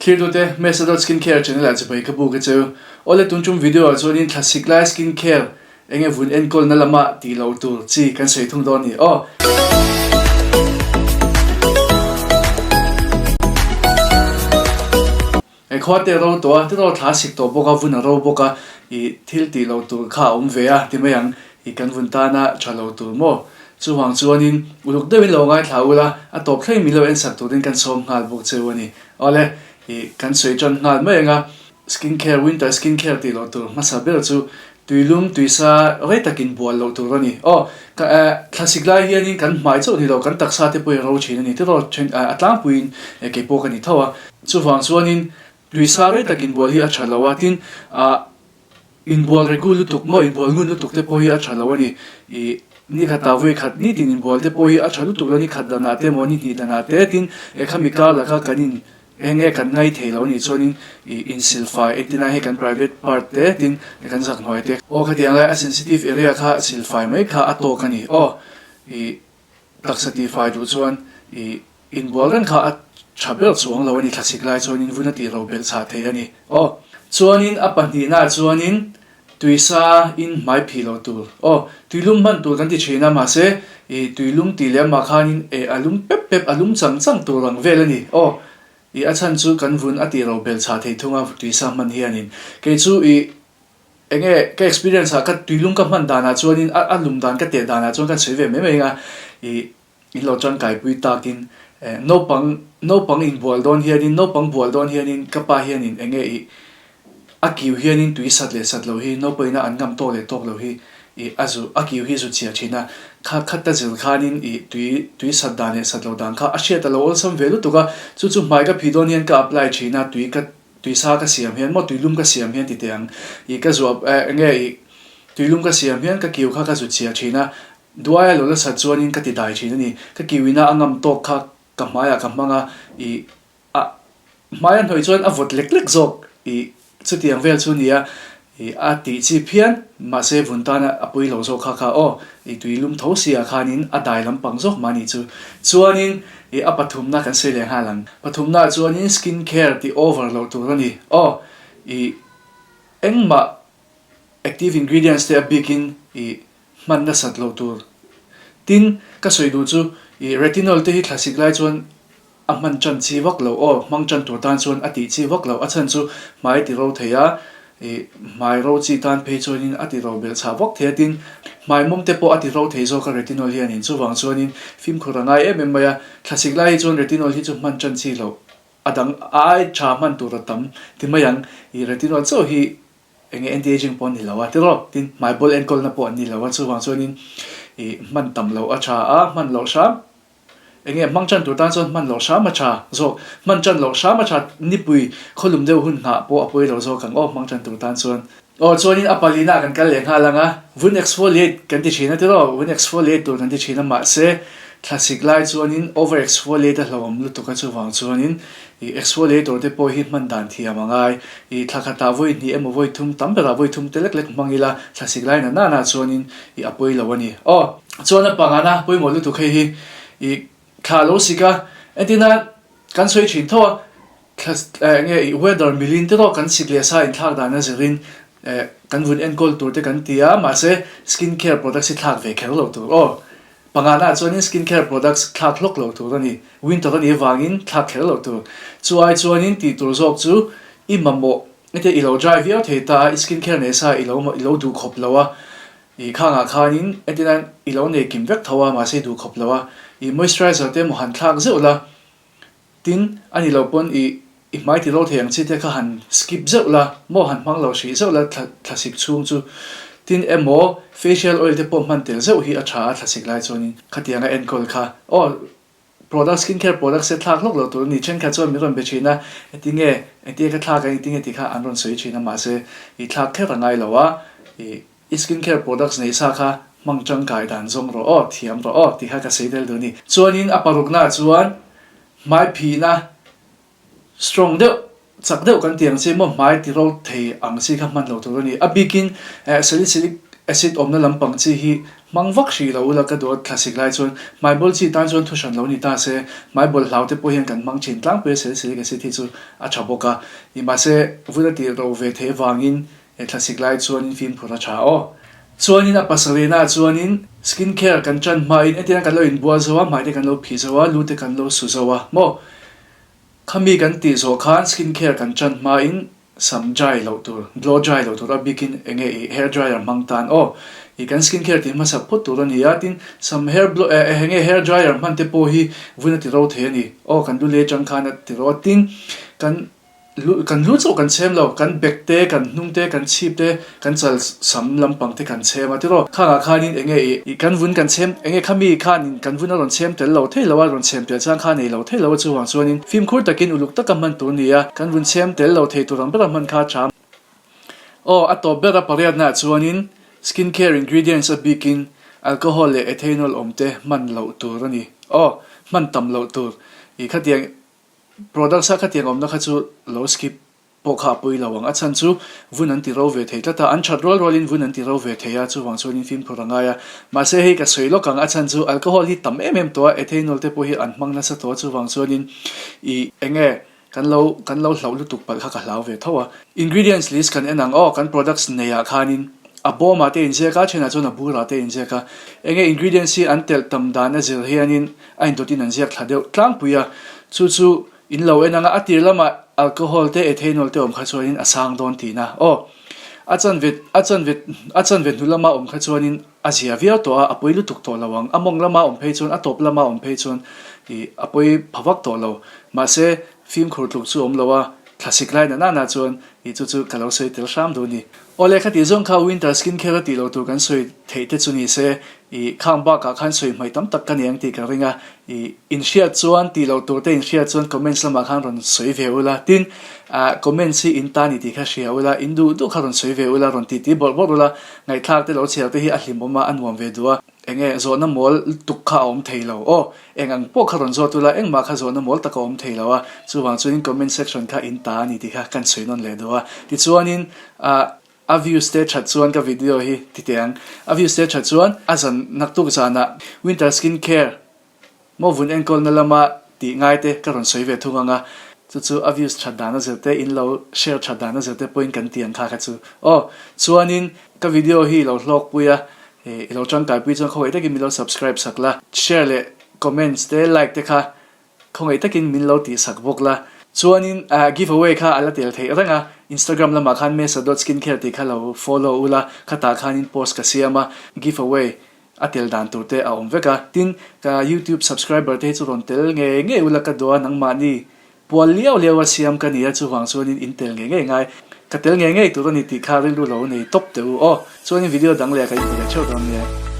Thlirtute, Mesa dot Skincare channel ah chibai ka buk a cheu. Awle tun tum video ah chuanin thlasik lai skincare enge vun enkawlna lama tih loh tur chi kan sawi thung dawn a ni aw. He khua te ro tawh a, tiraw thla sik tawh bawk a, vun a ro bawk a, ih thil tih loh tur kha a awm ve a ti mai ang, ih kan vun tana tha lo tur maw? Chuvang chuanin uluk deuhin lo ngaithla ula, a tawp thleng min lo en sak turin kan sawm nghal bawk cheu a ni. Awle, ih kan sawi tan nghal mai ang a, skin care, winter skin care tih loh tur hmasa ber chu tuilum tuisa rei takin bual loh tur a ni. Aw, ka eh thlasik lai hianin kan hmai chauh ni lo, kan taksa te pawh i ro thin a ni tiraw, then a tlangpuiin keipawh ka ni tho a. Chuvang chuanin tuisa rei tak inbual hi a tha lo a, tin ah inbual regu lutuk maw inbual ngun lutuk te pawh hi a tha lo a ni. Ih ni khatah vawi khat nitin inbual te pawh hi a tha lutuk lo, ni khat danah te emaw ni hnih danah te tin khami kar laka kan in eng nge kan ngai thei lo a nih chuanin ih insilfai engtin ai hei kan private part te tin kan zak hnuai te aw khatiang lai a sensitive area kha silfai mai kha a tawk a ni aw ih Taksa tihfai duh chuan i inbual reng kha a tha ber chuang lo a ni, thlasik lai chuanin vun a tih ro belh chhah thei a ni. Aw, chuanin a pahnihnaah chuanin tuisa in hmai phih loh tur. Aw, tuilum hman tur kan ti thin a, mahse i tuilum tih leh amah khanin e a lum pep pep, a lum chang chang tur ang vel a ni. Aw, i a chhan chu kan vun a tih ro belh chhah thei thung a tuisa hman hianin. Kei chu i Enge ka experience ah ka tuilum ka hman danah chuanin a a lum dan ka teh danah chuan ka sawi ve mai mai anga ih in lo tangkaipui takin eh naupang naupang inbual dawn hianin naupang bual dawn hianin ka pa hianin enge ih a kiu hianin tui sat leh sat loh hi naupang ina an ngam tawk leh tawk loh hi ih a zu a kiu hi zu chhiah thin a kha khat ta zir khanin ih tui tui sat dan leh sat loh dan kha a hriat a lo awlsam ve lutuk a chu chu hmai ka phih dawn hian ka apply thin a tui ka Tuisa ka siam hian maw tuilum ka siam hian ti teh ang. Ih ka zuap eh enge ih tuilum ka siam hian ka kiu kha ka zut chhiah thin a, duaia lo la sat chuanin ka ti dai thin a ni. Ka kiu ina a ngam tawk kha ka hmaiah ka hmang a, ih a hmaia hnawih chuan a vawt lek lek zawk ih chutiang vel chu nia ih a tih chi phian mahse vun tana a pui lo zawk kha kha aw ih tuilum tho si ah khanin a dai lampang zawk mah nih chu. Chuanin Ih a pathumna kan sawi leh nghal ang. Pathumna ah chuanin skin care tih over loh tur a ni. Aw, ih engmah active ingredients te a bikin ih hman nasat loh tur. Tin, ka sawi duh chu ih retinol te hi thlasik lai chuan a hman tan chi vak lo. Aw, hmang tan tur tan chuan a tih chi vak loh. A chhan chu hmai ti ro thei a, Ih, hmai ro chi tan phei chuanin a ti ro belh chhah vak thei a, tin, hmai mawm te pawh a ti ro thei zawk a retinol hianin. Chuvang chuanin fimkhur a ngai em em mai a, thlasik lai hi chuan retinol hi chu hman tan chi loh a dang a ai tha hman tur a tam ti mai ang. Ih, retinol chauh hi eng nge anti-aging pawh a ni lo a tiraw? Tin, hmai bawl enkawlna pawh an ni lo a, chuvang chuanin ih, hman tam loh a tha a, hman loh hram. Enge hmang tan tur tan chuan hman loh hram a tha zawk. Hman tan loh hram a tha nipui khawlum deuh hun nghah pawh a pawi lo zawk ang aw hmang tan tur tan chuan. Aw chuanin a palina ah kan kal leh nghal ang a, vun exfoliate kan ti thin a tiraw, vun exfoliate tur kan ti thin a mahse thlasik lai chuanin over exfoliate a hlauhawm lutuk a chuvang chuanin ih exfoliator te pawh hi hman dan thiam a ngai. Ih thla khatah vawi hnih emaw vawi thum tam berah vawi thum te lek lek hmang ila thlasik lai na nana chuanin ih a pawi lo a ni. Aw. Chuan a pangana pawimawh lutuk hei hi ih thla lo sik a, entina kan sawi thin tho a, thla eh nge ih weather milin te erawh kan sik leh sa inthlak dan a zirin eh kan vun enkawl tur te kan ti a, mahse skin care products hi thlak ve kher lo tur aw. Pangana ah chuanin skin care products thlak hlawk lo tur a ni, winter a nih avangin thlak kher lo tur. Chu ai chuanin tih tur zawk chu i mamawh ete i lo dry viau thei ta a, i skin care nei sa i lo i lo duh khawp lo a, Ih khangah khanin entirnan i lo nei kim vek tho a, mahse i duh khawp lo a, ih moisturizer te emaw han thlak zeuh la, tin a ni lo pawn ih i hmai ti ro thei ang chi te kha han skip zeuh la, maw han hmang lo hrih zeuh la thla thlasik chhung chu, tin emaw facial oil te pawh hman tel zeuh hi a tha a thlasik lai chuanin khatianga enkawl kha aw product skin care products te thlak hlawk lo tur a ni, thenkhat chuan min rawn be thin a, engtinge engtinge ka thlak a engtinge tih kha an rawn sawi thin a mahse i thlak kher a ngai lo a, ih. I skin care products nei sa kha hmang tangkai dan zawng rawh aw, thiam rawh aw tih kha ka sawi tel duh a ni. Chuanin a paruknaah chuan hmai phihna strong deuh, chak deuh kan ti ang chi maw hmai ti ro thei ang chi kha hman lo tur a ni. A bikin salicylic. Acid awmna lampang chi hi hmang vak hrih lo ula ka duat thlasik lai chuan hmaibawl chi tan chuan thu hran lo ni ta se, hmaibawl hlau te pawh hian kan hmang thin tlangpui a salicylic acid hi chu a tha bawk a, nimahse vun a tih ro ve theih avangin thlasik lai chuanin fimkhur a tha aw. Chuanin a pasarihna ah chuanin skin care kan tan hmain entirna kan lo inbual zo a, hmai te kan lo phih zo a, lu te kan lo su zo a maw? Khami kan tih zawh khan skin care kan tan hmain Sam dry loh tur, blow dry loh tur a bikin enge i hair dryer hmang tan aw. I kan skin care tih hmasa phawt tur a ni a, tin sam hair blow eh enge hair dryer hman te pawh hi vun a ti ro thei a ni aw, kan lu lei atang khan a ti ro a, tin kan lu kan lu chauh kan chhem lo, kan bek te, kan hnung te, kan chhip te, kan chal sam lampang te kan chhem a tiraw, khangah khanin enge i i kan vun kan chhem enge khami khanin kan vun a rawn chhem tel lo thei lo a, rawn chhem tel chang kha nei lo thei lo a chuvang chuanin fimkhur takin uluk taka hman tur ni a, kan vun chhem tel lo thei tur ang bera hman kha a tha. Aw a tawp bera pariatnaah chuanin skin care ingredients a bikin alcohol leh ethanol awm te hman loh tur a ni. Aw hman tam loh tur i khatiang products a khatiang awmna kha chu lo skip pawh kha a pawi lo ang. A chhan chu vun an ti ro ve thei tlat a, an that rual rualin vun an ti ro ve thei a, chuvang chuanin fimkhur a ngai a. Mahse hei ka sawi lawk ang, a chhan chu alcohol hi tam em em tawh a, ethanol te pawh hi an hmang nasa tawh a, chuvang chuanin ih eng nge kan lo kan lo hlauh lutuk palh kha ka hlau ve tho a. Ingredients list kan en ang aw, kan products neiah khanin a bawmah te inziak a, thenah chuan a burah te inziak a. Eng nge ingredients hi an telh tam dan a zir hianin a indawtin an ziak thla deuh tlangpui a, chu chu In lo en anga a tir lamah alcohol te ethanol te awm kha chuanin a sang dawn tihna. Aw, a chanve a chanve a chanve hnu lama awm kha chuanin a zia viau tawh a, a pawi lutuk tawh lo ang. A mawng lama awm phei chuan a tawp lama awm phei chuan ih a pawi pha vak tawh lo. Mahse, fimkhur tluk chu awm lo a, thlasik lai na nana chuan ih chu chu ka lo sawi tel hram duh a ni. Awle khatih zawng kha winter skin care a tih loh tur kan sawi theih te chu ni se, ih khang bakah khan sawi hmaih tam tak ka ni ang tih ka ring a, ih inhriat chuan tih loh tur te inhriat chuan comments lamah khan rawn sawi ve ula, tin ah comments hi in ta ni tih kha hria ula, in duh duh kha rawn sawi ve ula, rawn titi bawrh bawrh ula, ngaihthlak te lo chhiar te hi a hlimawm a, a nuam ve duh a. Eng nge zawhna mawl tuk kha a awm thei lo aw, eng ang pawh kha rawn zawt ula engmah kha zawhna mawl tak a awm thei lo a, chuvang chuanin comment section kha in ta a ni tih kha kan sawi nawn leh duh a, tichuanin ah a views te that chuan ka video hi ti teh ang, a views te that chuan a zan naktuk zanah winter skin care Maw vun enkawlna lama tih ngai te ka rawn sawi ve thung ang a, chu chu a views that dan a zir te, in lo share that dan a zir te pawhin kan ti ang kha kha chu. Aw, chuanin ka video hi i lo hlawkpui a, i lo tangkaipui chuan khawngaih takin min lo subscribe sak la, share leh comments te like te kha khawngaih takin min lo tih sak bawk la. Chuanin give away kha a la tel theih reng a, Instagram lamah khan mesa dot skincare tih kha lo follow ula, khatah khanin post ka siam a, give away A tel dan tur te a awm vek a, tin ka youtube subscriber te hi chu rawn tel ngei ngei ula ka duh a, nangmahni pual liau liau a siam ka ni a, chuvang chuanin in tel ngei ngei ngai, ka tel ngei ngei tur a ni tih kha rilru lo nei tawp teh u aw, chuanin video dang leh ka inhmu leh theuh dawn nia.